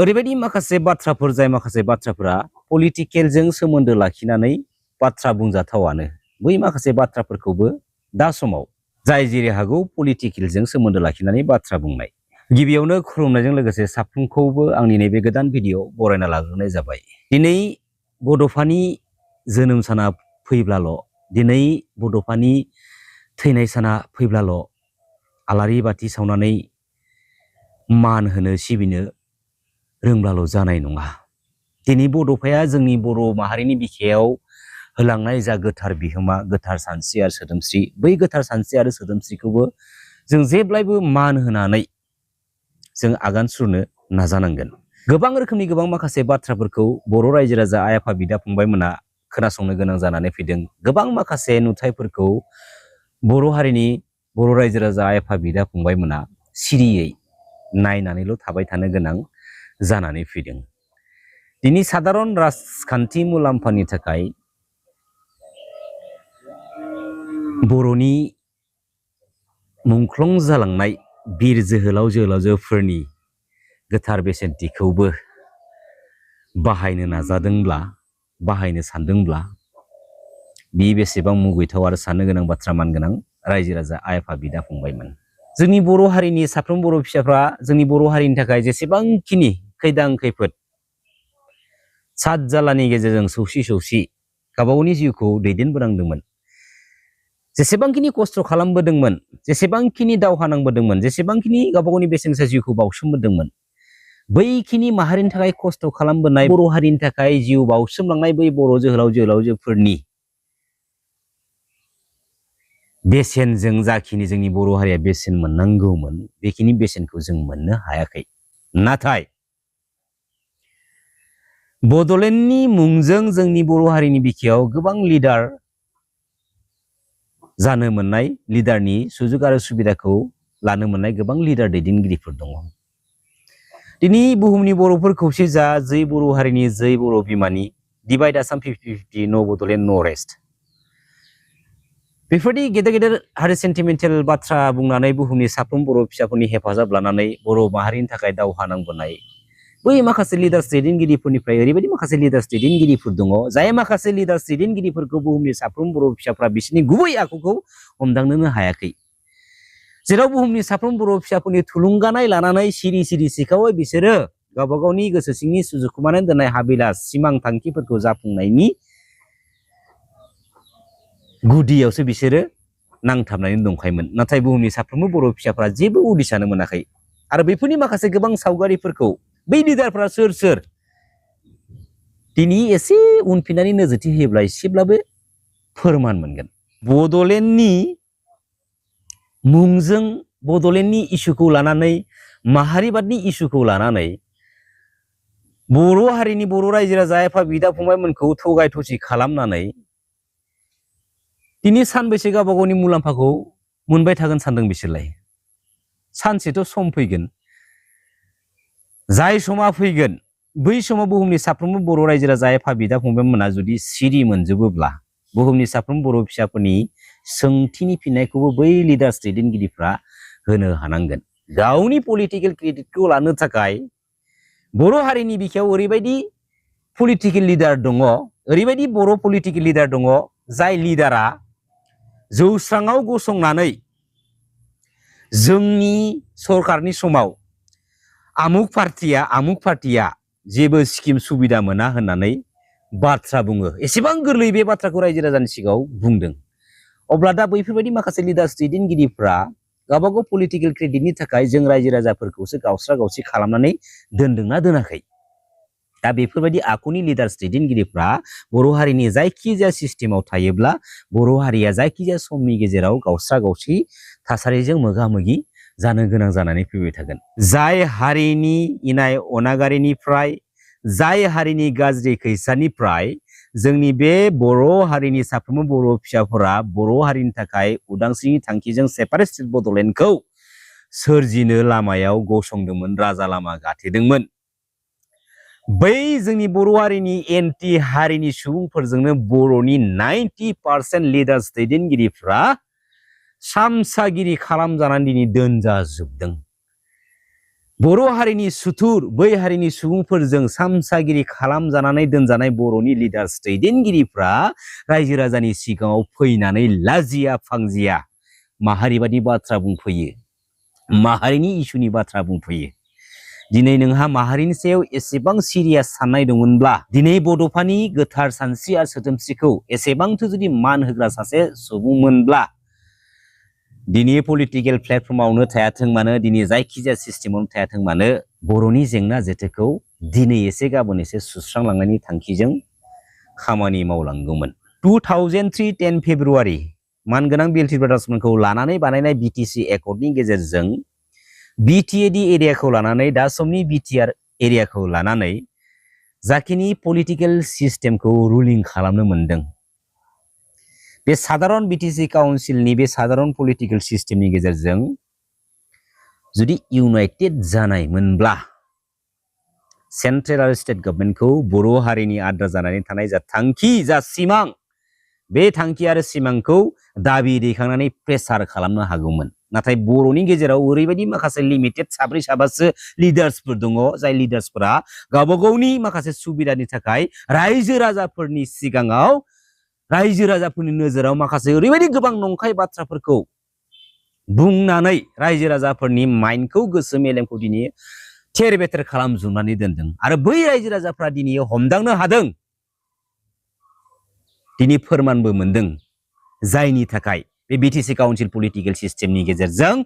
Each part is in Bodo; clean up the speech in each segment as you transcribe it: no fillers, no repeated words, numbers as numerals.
ओरैबायदि माखासे बाथ्राफोर जाय माखासे बाथ्राफोरा पलिटिकेलजों सोमोन्दो लाखिनानै बाथ्रा बुंजाथावानो बै माखासे बाथ्राफोरखौबो दा समाव जाय जेरै हागौ पलिटिकेलजों सोमोन्दो लाखिनानै बाथ्रा बुंनाय। गिबियावनो खुलुमनायजों लोगोसे साफ्रोमखौबो आंनि नैबे गोदान भिडिअ बरायना लाग्रोनाय जाबाय। दिनै बड'फानि जोनोम साना फैब्लाल', दिनै बड'फानि थैनाय साना फैब्लाल' आलारि बाथि सावनानै मान होनो सिबिनो रोंब्लाल' जानाय नङा। दिनै बड'फाया जोंनि बर' माहारिनि बिखायाव होलांनाय जा गोथार बिहोमा, गोथार सानस्रि आरो सोदोमस्रि, बै गोथार सानस्रि आरो सोदोमस्रिखौबो जों जेब्लायबो मान होनानै जों आगान सुरनो नाजानांगोन। गोबां रोखोमनि गोबां माखासे बाथ्राफोरखौ बर' रायजो राजा आइ आफा बिदा फंबायमोना खोनासंनो गोनां जानानै फैदों। गोबां माखासे नुथायफोरखौ बर' हारिनि बर' रायजो राजा आइ आफा बिदा फंबायमोना सिरियै नायनानैल' थाबाय थानो गोनां जानानै फैदों। दिनै साधारन राजखान्थि मुलाम्फानि थाखाय बर'नि मुंख्लं जालांनाय बिर जोहोलाव जोहोलावजोफोरनि गोथार बेसेनथिखौबो बाहायनो नाजादोंब्ला, बाहायनो सानदोंब्ला बि बेसेबां मुगैथाव आरो साननो गोनां बाथ्रा मानगोनां रायजो राजा आइ आफा बिदा फंबायमोन। जोंनि बर' हारिनि साफ्रोम बर' फिसाफ्रा जोंनि बर' हारिनि थाखाय जेसेबांखिनि खैदां खैफोद सात जालानि गेजेरजों सौसि सौसि गावबागावनि जिउखौ दैदेनबोनांदोंमोन, जेसेबांखिनि खस्थ' खालामबोदोंमोन, जेसेबांखिनि दावहा नांबोदोंमोन, जेसेबांखिनि गावबागावनि बेसेन गोसा जिउखौ बावसोमबोदोंमोन, बैखिनि माहारिनि थाखाय खस्थ' खालामबोनाय, बर' हारिनि थाखाय जिउ बावसोमलांनाय बै बर' जोहोलाव जोहोलावजोफोरनि बेसेनजों जाखिनि जोंनि बर' हारिया बेसेन मोननांगौमोन, बेखिनि बेसेनखौ जों मोननो हायाखै। नाथाय बड'लेण्डनि मुंजों जोंनि बर' हारिनि बिखायाव गोबां लिडार जानो मोननाय, लिडारनि सुजुग आरो सुबिदाखौ लानो मोननाय गोबां लिडार दैदेनगिरिफोर दङ। दिनै बुहुमनि बर'फोर खौसे जा, जै बर' हारिनि, जै बर' बिमानि, डिभाइड आसाम 50-50, नो बड'लेण्ड नो रेस्ट। बेफोरबायदि गेदेर गेदेर हारि सेन्टिमेन्टेल बाथ्रा बुंनानै बुहुमनि साफ्रोम बर' फिसाफोरनि हेफाजाब लानानै बर' माहारिनि थाखाय दावहा नांबोनाय बै माखासे लिडार्स दैदेनगिरिफोरनिफ्राय ओरैबायदि माखासे लिडार्स दैदेनगिरिफोर दङ, जाय माखासे लिडार्स दैदेनगिरिफोरखौ बुहुमनि साफ्रोम बर' फिसाफ्रा बिसोरनि गुबै आखुखौ हमदांनोनो हायाखै। जेराव बुहुमनि साफ्रोम बर' फिसाफोरनि थुलुंगानाय लानानै सिरि सिरि सिखावै बिसोरो गावबा गावनि गोसो सिंनि सुजुखुमानानै दोननाय हाबिलास, सिमां थांखिफोरखौ जाफुंनायनि गुदियावसो बिसोरो नांथाबनानै दंखायोमोन। नाथाय बुहुमनि साफ्रोमबो बर' फिसाफ्रा जेबो उदिसानो मोनाखै। आरो बेफोरनि माखासे गोबां सावगारिफोरखौ बै लिडारफ्रा सोर सोर दिनै एसे उनफिननानै नोजोरथि होयोब्ला एसेब्लाबो फोरमान मोनगोन। बड'लेण्डनि मुंजों बड'लेण्डनि इस्युखौ लानानै, माहारिबादनि इस्युखौ लानानै बर' हारिनि बर' रायजो राजा आइ आफा बिदा फंबायमोनखौ थगाय थसि खालामनानै दिनै सानबैसे गावबा गावनि मुलाम्फाखौ मोनबाय थागोन सानदों बिसोरलाय? सानसेथ' सम फैगोन, जाय समा फैगोन बै समाव बुहुमनि साफ्रोमबो बर' रायजो राजा आइ आफा बिदा फंबायमोना जुदि सिरि मोनजोबोब्ला बुहुमनि साफ्रोम बर' फिसाफोरनि सोंथिनि फिननायखौबो बै लिडार्स दैदेनगिरिफ्रा होनो हानांगोन। गावनि पलिटिकेल क्रेडिटखौ लानो थाखाय बर' हारिनि बिखायाव ओरैबायदि पलिटिकेल लिडार दङ, ओरैबायदि बर' पलिटिकेल लिडार दङ, जाय लिडारा जौस्राङाव गसंनानै जोंनि सरकारनि समाव आमुक पार्टिया जेबो स्किम सुबिदा मोना होननानै बाथ्रा बुङो। एसेबां गोरलै बे बाथ्राखौ रायजो राजानि सिगाङाव बुंदों। अब्ला दा बैफोरबायदि माखासे लिडार्स दैदेनगिरिफ्रा गावबागाव पलिटिकेल क्रेडिटनि थाखाय जों रायजो राजाफोरखौसो गावस्रा गावसि खालामनानै दोनदोंना दोनाखै? दा बेफोरबायदि आखुनि लिडार्स दैदेनगिरिफ्रा बर' हारिनि जायखिजाया सिस्टेमाव थायोब्ला बर' हारिया जायखिजाया समनि गेजेराव गावस्रा गावसि थासारिजों मोगा मोगि जानो गोनां जानानै फैबाय थागोन। जाय हारिनि इनाय अनागारिनिफ्राय, जाय हारिनि गाज्रि खैसानिफ्राय जोंनि बे बर' हारिनि साफ्रोमबो बर' फिसाफोरा बर' हारिनि थाखाय उदांस्रिनि थांखिजों सेपारेट स्टेट बड'लेण्डखौ सोरजिनो लामायाव गसंदोंमोन, राजा लामा गाथेदोंमोन, बै जोंनि बर' हारिनि एन्टि हारिनि सुबुंफोरजोंनो बर'नि 90% लिडार्स दैदेनगिरिफ्रा सामसागिरि खालामजानानै दिनै दोनजाजोबदों। बर' हारिनि सुथुर बै हारिनि सुबुंफोरजों सामसागिरि खालामजानानै दोनजानाय बर'नि लिडार्स दैदेनगिरिफ्रा रायजो राजानि सिगाङाव फैनानै लाजिया फांजिया माहारिबादि बाथ्रा बुंफैयो, माहारिनि इसुनि बाथ्रा बुंफैयो। दिनै नोंहा माहारिनि सायाव एसेबां सिरियास साननाय दंमोनब्ला, दिनै बड'फानि गोथार सानस्रि आरो सोदोमस्रिखौ एसेबांथो जुदि मान होग्रा सासे सुबुंमोनब्ला, दिनै पलिटिकेल प्लेटफर्मावनो थायाथों मानो, दिनै जायखिजाया सिस्टेमावनो थायाथों मानो, बर'नि जेंना जेथोखौ दिनै एसे गाबोन एसे सुस्रांलांनायनि थांखिजों खामानि मावलांगौमोन। 2003 10 फेब्रुवारि मानगोनां बिएलटि ब्रादार्समोनखौ लानानै बानायनाय बिटिसि एकर्डनि गेजेरजों बिटिएडि एरियाखौ लानानै, दा समनि बिटिआर एरियाखौ लानानै जाखिनि पलिटिकेल सिस्टेमखौ रुलिं खालामनो मोनदों, बे साधारन बिटिसि काउन्सिलनि बे साधारन पलिटिकेल सिस्टेमनि गेजेरजों जुदि इउनाइटेड जानाय मोनब्ला, सेन्ट्रेल आरो स्टेट गभर्नमेन्टखौ बर' हारिनि आद्रा जानानै थानाय जा थांखि, जा सिमां, बे थांखि आरो सिमांखौ दाबि दैखांनानै प्रेसार खालामनो हागौमोन। नाथाय बर'नि गेजेराव ओरैबायदि माखासे लिमिटेड साब्रै साबासो लिडार्सफोर दङ, जाय लिडार्सफोरा गावबा गावनि माखासे सुबिदानि थाखाय रायजो राजाफोरनि सिगाङाव, रायजो राजाफोरनि नोजोराव माखासे ओरैबायदि गोबां नंखाय बाथ्राफोरखौ बुंनानै रायजो राजाफोरनि माइन्डखौ, गोसो मेलेमखौ दिनै थेर बेथेर खालामजोबनानै दोनदों। आरो बै रायजो राजाफ्रा दिनै हमदांनो हादों, दिनै फोरमानबो मोनदों, जायनि थाखाय बे बिटिसि काउन्सिल पलिटिकेल सिस्टेमनि गेजेरजों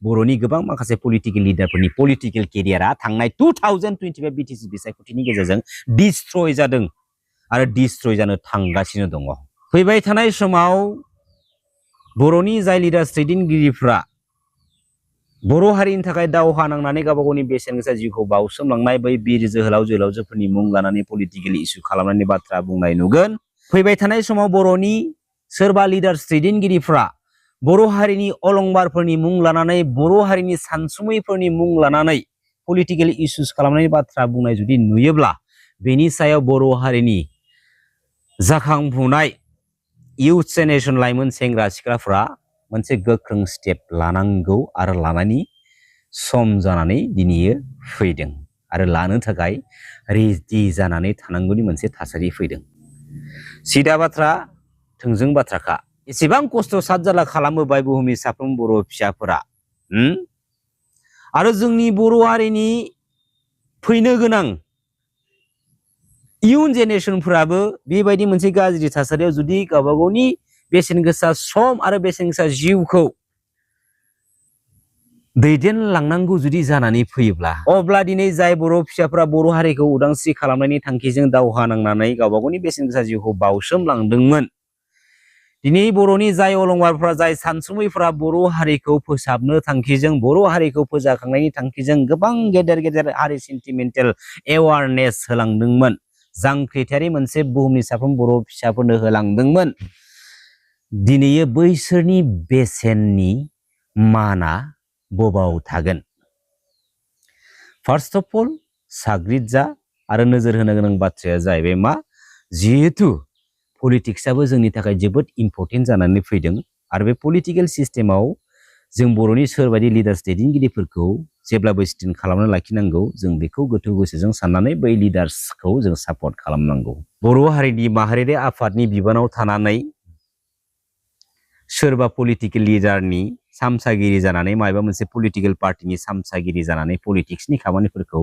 बर'नि गोबां माखासे पलिटिकेल लिडारफोरनि पलिटिकेल केरियारा थांनाय 2025 बिटिसि बिसायख'थिनि गेजेरजों डिस्ट्रय जादों आरो डिस्ट्रय जानो थांगासिनो दङ। फैबाय थानाय समाव बर'नि जाय लिडार्स दैदेनगिरिफ्रा बर' हारिनि थाखाय दावहा नांनानै गावबा गावनि बेसेन गोसा जिउखौ बाउसोमलांनाय बै बिर जोहोलाव जोहोलावजोफोरनि मुं लानानै पलिटिकेल इस्यु खालामनायनि बाथ्रा बुंनाय नुगोन। फैबाय थानाय समाव बर'नि सोरबा लिडार्स दैदेनगिरिफ्रा बर' हारिनि अलंबारफोरनि मुं लानानै, बर' हारिनि सानसुमैफोरनि मुं लानानै पलिटिकेल इस्युस खालामनायनि बाथ्रा बुंनाय जुदि नुयोब्ला, बेनि सायाव बर' हारिनि जाखांफुनाय इयुथ जेनेरेशन लाइमोन सेंग्रा सिख्लाफ्रा मोनसे गोख्रों स्टेप लानांगौ आरो लानायनि सम जानानै दिनै फैदों आरो लानो थाखाय रेडि जानानै थानांगौनि मोनसे थासारि फैदों। सिदा बाथ्रा, थोंजों बाथ्राखा। एसेबां खस्थ' साद जारला खालामबोबाय बुहुमनि साफ्रोम बर' फिसाफोरा, आरो जोंनि बर' हारिनि फैनो गोनां इयुन जेनेरेशनफोराबो बेबायदि मोनसे गाज्रि थासारियाव जुदि गावबा गावनि बेसेन गोसा सम आरो बेसेन गोसा जिउखौ दैदेनलांनांगौ जुदि जानानै फैयोब्ला, अब्ला दिनै जाय बर' फिसाफोरा बर' हारिखौ उदांस्रि खालामनायनि थांखिजों दावहा नांनानै गावबा गावनि बेसेन गोसा जिउखौ बाउसोमलांदोंमोन, दिनै बर'नि जाय अलंबारफ्रा, जाय सानसुमैफ्रा बर' हारिखौ फोसाबनो थांखिजों, बर' हारिखौ फोजाखांनायनि थांखिजों गोबां गेदेर गेदेर हारि सेन्टिमेन्टेल एवारनेस होलांदोंमोन, जांख्रिथायारि मोनसे बुहुमनि साफ्रोम बर' फिसाफोरनो होलांदोंमोन, दिनै बैसोरनि बेसेननि माना बबाव थागोन? फार्स्ट अफ अल साग्रिद जा आरो नोजोर होनो गोनां बाथ्राया जाहैबाय मा, जिहेतु पलिटिक्सआबो जोंनि थाखाय जोबोद इम्पर्टेन्ट जानानै फैदों आरो बे पलिटिकेल सिस्टेमाव जों बर'नि सोरबायदि लिडार्स दैदेनगिरिफोरखौ जेब्लाबो स्टेन्ड खालामना लाखिनांगौ, जों बेखौ गोथौ गोसोजों साननानै बै लिडार्सखौ जों सापर्ट खालामनांगौ। बर' हारिनि माहारियारि आफादनि बिबानाव थानानै सोरबा पलिटिकेल लिडारनि सामसागिरि जानानै, माबा मोनसे पलिटिकेल पार्टिनि सामसागिरि जानानै पलिटिक्सनि खामानिफोरखौ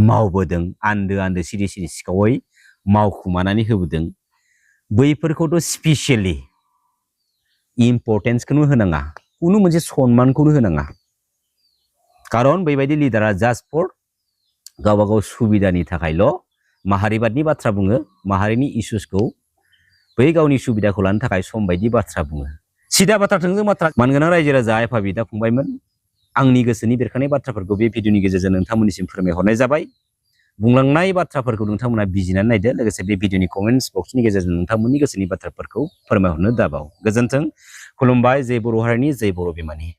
मावबोदों, आन्दो आन्दो सिरि सिरि सिखावै मावखुमानानै होबोदों, बैफोरखौथ' स्पेसियेलि इम्पर्टेन्सखौनो होनाङा, कुनु मोनसे सन्मानखौनो होनाङा। खारन बेबायदि लिडारा जास्ट फर गावबा गाव सुबिदानि थाखायल' माहारिबादनि बाथ्रा बुङो, माहारिनि इस्युसखौ बै गावनि सुबिदाखौ लानो थाखाय सम बायदि बाथ्रा बुङो। सिदा बाथ्रा, थोंजों बाथ्रा। मानगोनां रायजो राजा, आफा बिदा फंबायमोन, आंनि गोसोनि बेरखांनाय बाथ्राफोरखौ बे भिडिअनि गेजेरजों नोंथांमोननिसिम फोरमायहरनाय जाबाय। बुंलांनाय बाथ्राफोरखौ नोंथांमोना बिजिरनानै नायदो, लोगोसे बे भिडिअनि कमेन्ट्स बक्सनि गेजेरजों नोंथांमोननि गोसोनि बाथ्राफोरखौ फोरमायहरनो दाबाव। गोजोन्थों, खुलुमबाय। जय बर' हारिनि, जय बर' बिमानि।